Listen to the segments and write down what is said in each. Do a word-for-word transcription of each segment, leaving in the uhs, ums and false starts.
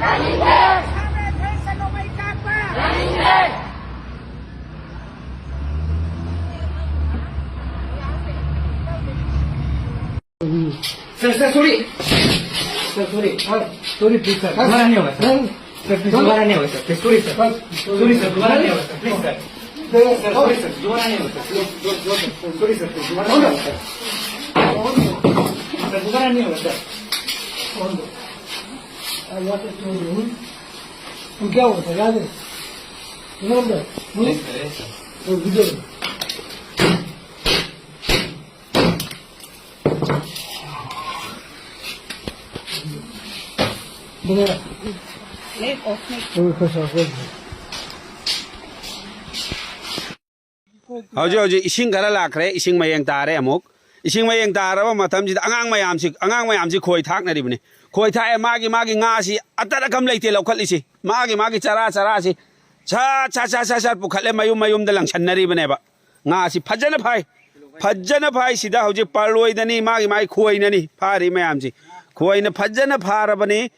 ꯌꯥꯅꯤꯡꯗꯦ! ꯁꯥ brain fans ꯅꯣꯡꯃꯩ ꯀꯥꯞꯄ! ꯌꯥꯅꯤꯡꯗꯦ! Sir, sir, sorry. Sir, sorry. Sir, sorry, please, sir. Sir, दोबारा नहीं होगा, sir. Sir, please, दोबारा नहीं होगा, sir. Please, sorry, sir. Sorry, sir, दोबारा नहीं होगा, sir. Please, sir. Sir, sorry, sir. दोबारा नहीं होगा, sir. Please, sorry, sir. दोबारा नहीं होगा, sir. Sir, दोबारा नहीं होगा, sir. तुम क्या होता याद है? Remember? Hmm? Yes, sir. Yes, sir. तो video में। ꯍꯧꯖꯤꯛ ꯍꯧꯖꯤꯛ ꯏꯁꯤꯡ ꯈꯔ ꯂꯥꯛꯈ꯭ꯔꯦ, ꯏꯁꯤꯡ ꯃꯌꯦꯡ ꯇꯥꯔꯦ ꯑꯃꯨꯛ꯫ ꯏꯁꯤꯡ ꯃꯌꯦꯡ ꯇꯥꯔꯕ ꯃꯇꯝꯁꯤꯗ ꯑꯉꯥꯡ ꯃꯌꯥꯝꯁꯤ, ꯑꯉꯥꯡ ꯃꯌꯥꯝꯁꯤ ꯈꯣꯏ ꯊꯥꯛꯅꯔꯤꯕꯅꯤ꯫ ꯈꯣꯏ ꯊꯥꯛꯑꯦ, ꯃꯥꯒꯤ ꯃꯥꯒꯤ ꯉꯥꯁꯤ ꯑꯇꯠ ꯑꯀꯝ ꯂꯩꯇꯦ ꯂꯧꯈꯠꯂꯤꯁꯤ꯫ ꯃꯥꯒꯤ ꯃꯥꯒꯤ ꯆꯔꯥ ꯆꯔꯥꯁꯤ ꯁꯠ ꯁꯠ ꯁꯠ ꯁꯠ ꯁꯠ ꯄꯨꯈꯠꯂꯦ, ꯃꯌꯨꯝ ꯃꯌꯨꯝꯗ ꯂꯪꯁꯟꯅꯔꯤꯕꯅꯦꯕ꯫ ꯉꯥꯁꯤ ꯐꯖꯅ ꯐꯥꯏ, ꯐꯖꯅ ꯐꯥꯏ꯫ ꯁꯤꯗ ꯍꯧꯖꯤꯛ ꯄꯔꯂꯣꯏꯗꯅꯤ, ꯃꯥꯒꯤ ꯃꯥꯒꯤ ꯈꯣꯏꯅꯅꯤ ꯐꯥꯔꯤ ꯃꯌꯥꯝꯁꯤ꯫ ꯈꯣꯏꯅ ꯐꯖꯅ ꯐꯥꯔꯕꯅꯤ꯫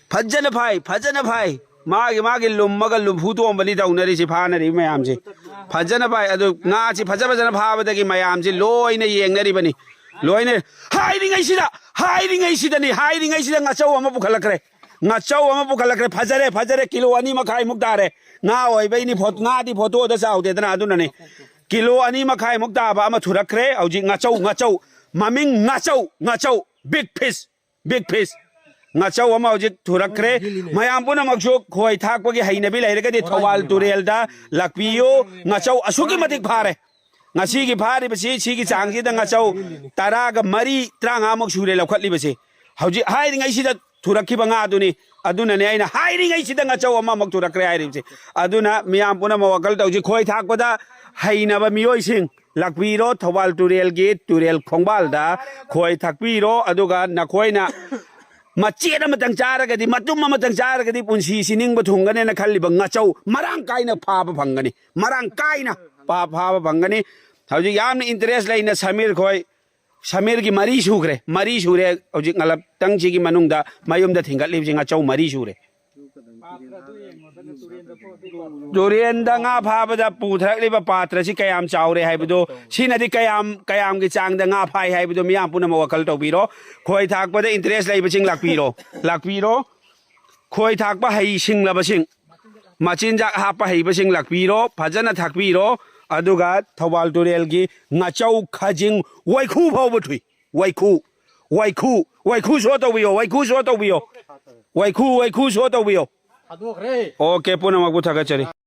ꯐꯖꯅ ꯐꯥꯏ, ꯐꯖꯅ ꯐꯥꯏ꯫ ꯃꯥꯒꯤ ꯃꯥꯒꯤ ꯂꯨꯝꯃꯒ ꯂꯨꯝꯐꯨ ꯇꯣꯝꯕꯅꯤ ꯇꯧꯅꯔꯤꯁꯤ, ꯐꯥꯅꯔꯤꯕ ꯃꯌꯥꯝꯁꯤ꯫ ꯐꯖꯅ ꯐꯥꯏ꯫ ꯑꯗꯨ ꯉꯥꯁꯤ ꯐꯖ ꯐꯖꯅ ꯐꯥꯕꯗꯒꯤ ꯃꯌꯥꯝꯁꯤ ꯂꯣꯏꯅ ꯌꯦꯡꯅꯔꯤꯕꯅꯤ꯫ ꯂꯣꯏꯅ ꯍꯥꯏꯔꯤꯉꯩꯁꯤꯗ, ꯍꯥꯏꯔꯤꯉꯩꯁꯤꯗꯅꯤ, ꯍꯥꯏꯔꯤꯉꯩꯁꯤꯗ ꯉꯥꯆꯧ ꯑꯃ ꯄꯨꯈꯠꯂꯛꯈ꯭ꯔꯦ꯫ ꯉꯥꯆꯧ ꯑꯃ ꯄꯨꯈꯠꯂꯛꯈ꯭ꯔꯦ꯫ ꯐꯖꯔꯦ, ꯐꯖꯔꯦ꯫ ꯀꯤꯂꯣ ꯑꯅꯤ ꯃꯈꯥꯏꯃꯨꯛ ꯇꯥꯔꯦ꯫ ꯉꯥ ꯑꯣꯏꯕꯩꯅꯤ, ꯐꯣ-, ꯉꯥꯗꯤ ꯐꯣꯇꯣꯗ ꯆꯥꯎꯗꯦꯗꯅ, ꯑꯗꯨꯅꯅꯤ꯫ ꯀꯤꯂꯣ ꯑꯅꯤ ꯃꯈꯥꯏꯃꯨꯛ ꯇꯥꯕ ꯑꯃ ꯊꯨꯔꯛꯈ꯭ꯔꯦ꯫ ꯍꯧꯖꯤꯛ ꯉꯥꯆꯧ, ꯉꯥꯆꯧ꯫ ꯃꯃꯤꯡ ꯉꯥꯆꯧ, ꯉꯥꯆꯧ꯫ Big fish꯫ Big fish꯫ ꯉꯥꯆꯧ ꯑꯃ ꯍꯧꯖꯤꯛ ꯊꯨꯔꯛꯈ꯭ꯔꯦ꯫ ꯃꯌꯥꯝ ꯄꯨꯝꯅꯃꯛꯁꯨ ꯈꯣꯏ ꯊꯥꯛꯄꯒꯤ ꯍꯩꯅꯕꯤ ꯂꯩꯔꯒꯗꯤ ꯊꯧꯕꯥꯜ ꯇꯨꯔꯦꯜꯗ ꯂꯥꯛꯄꯤꯌꯨ꯫ ꯉꯥꯆꯧ ꯑꯁꯨꯛꯀꯤ ꯃꯇꯤꯛ ꯐꯥꯔꯦ꯫ ꯉꯁꯤꯒꯤ ꯐꯥꯔꯤꯕꯁꯤ, ꯁꯤꯒꯤ ꯆꯥꯡꯁꯤꯗ ꯉꯥꯆꯧ ꯇꯔꯥꯒ ꯃꯔꯤ, ꯇꯔꯥꯃꯉꯥꯃꯨꯛ ꯁꯨꯔꯦ ꯂꯧꯈꯠꯂꯤꯕꯁꯤ꯫ ꯍꯧꯖꯤꯛ ꯍꯥꯏꯔꯤꯉꯩꯁꯤꯗ ꯊꯨꯔꯛꯈꯤꯕ ꯉꯥꯗꯨꯅꯤ꯫ ꯑꯗꯨꯅꯅꯦ ꯑꯩꯅ ꯍꯥꯏꯔꯤꯉꯩꯁꯤꯗ ꯉꯥꯆꯧ ꯑꯃꯃꯨꯛ ꯊꯨꯔꯛꯈ꯭ꯔꯦ ꯍꯥꯏꯔꯤꯕꯁꯤ꯫ ꯑꯗꯨꯅ ꯃꯤꯌꯥꯝ ꯄꯨꯝꯅꯃꯛ ꯋꯥꯈꯜ ꯇꯧꯁꯤ꯫ ꯈꯣꯏ ꯊꯥꯛꯄꯗ ꯍꯩꯅꯕ ꯃꯤꯑꯣꯏꯁꯤꯡ ꯂꯥꯛꯄꯤꯔꯣ꯫ ꯊꯧꯕꯥꯜ ꯇꯨꯔꯦꯜꯒꯤ ꯇꯨꯔꯦꯜ ꯈꯣꯡꯕꯥꯜꯗ ꯈꯣꯏ ꯊꯥꯛꯄꯤꯔꯣ꯫ ꯑꯗꯨꯒ ꯅꯈꯣꯏꯅ ꯃꯆꯦꯠ ꯑꯃꯇꯪ ꯆꯥꯔꯒꯗꯤ, ꯃꯇꯨꯝ ꯑꯃꯇꯪ ꯆꯥꯔꯒꯗꯤ ꯄꯨꯟꯁꯤꯁꯤ ꯅꯤꯡꯕ ꯊꯨꯡꯒꯅꯦꯅ ꯈꯜꯂꯤꯕ ꯉꯥꯆꯧ ꯃꯔꯥꯡ ꯀꯥꯏꯅ ꯐꯥꯕ ꯐꯪꯒꯅꯤ꯫ ꯃꯔꯥꯡ ꯀꯥꯏꯅ ꯐꯥ-, ꯐꯥꯕ ꯐꯪꯒꯅꯤ꯫ ꯍꯧꯖꯤꯛ ꯌꯥꯝꯅ interest ꯂꯩꯅ ꯁꯃꯤꯔ ꯈꯣꯏ, ꯁꯃꯤꯔꯒꯤ ꯃꯔꯤ ꯁꯨꯈ꯭ꯔꯦ, ꯃꯔꯤ ꯁꯨꯔꯦ꯫ ꯍꯧꯖꯤꯛ ꯉꯂꯞꯇꯪꯁꯤꯒꯤ ꯃꯅꯨꯡꯗ ꯃꯌꯨꯝꯗ ꯊꯤꯡꯒꯠꯂꯤꯕꯁꯤ ꯉꯥꯆꯧ ꯃꯔꯤ ꯁꯨꯔꯦ꯫ ꯇꯨꯔꯦꯟꯗ ꯉꯥ ꯐꯥꯕꯗ ꯄꯨꯊꯔꯛꯂꯤꯕ ꯄꯥꯇ꯭ꯔꯁꯤ ꯀꯌꯥꯝ ꯆꯥꯎꯔꯦ ꯍꯥꯏꯕꯗꯨ, ꯁꯤꯅꯗꯤ ꯀꯌꯥꯝ, ꯀꯌꯥꯝꯒꯤ ꯆꯥꯡꯗ ꯉꯥ ꯐꯥꯏ ꯍꯥꯏꯕꯗꯨ ꯃꯤꯌꯥꯝ ꯄꯨꯝꯅꯃꯛ ꯋꯥꯈꯜ ꯇꯧꯕꯤꯔꯣ꯫ ꯈꯣꯏ ꯊꯥꯛꯄꯗ interest ꯂꯩꯕꯁꯤꯡ ꯂꯥꯛꯄꯤꯔꯣ, ꯂꯥꯛꯄꯤꯔꯣ꯫ ꯈꯣꯏ ꯊꯥꯛꯄ ꯍꯩ ꯁꯤꯡꯂꯕꯁꯤꯡ, ꯃꯆꯤꯟꯖꯥꯛ ꯍꯥꯞꯄ ꯍꯩꯕꯁꯤꯡ ꯂꯥꯛꯄꯤꯔꯣ, ꯐꯖꯅ ꯊꯥꯛꯄꯤꯔꯣ꯫ ꯑꯗꯨꯒ ꯊꯧꯕꯥꯜ ꯇꯨꯔꯦꯜꯒꯤ ꯉꯥꯆꯧ, ꯈꯥꯖꯤꯡ, ꯋꯥꯏꯈꯨ ꯐꯥꯎꯕ ꯊꯨꯏ꯫ ꯋꯥꯏꯈꯨ, ꯋꯥꯏꯈꯨ, ꯋꯥꯏꯈꯨ show ꯇꯧꯕꯤꯌꯣ, ꯋꯥꯏꯈꯨ show ꯇꯧꯕꯤꯌꯣ꯫ ꯋꯥꯏꯈꯨ, ꯋꯥꯏꯈꯨ show ꯇꯧꯕꯤꯌꯣ꯫ ꯊꯥꯗꯣꯛꯈ꯭ꯔꯦ꯫ OK, ꯄꯨꯝꯅꯃꯛꯄꯨ ꯊꯥꯒꯠꯆꯔꯤ꯫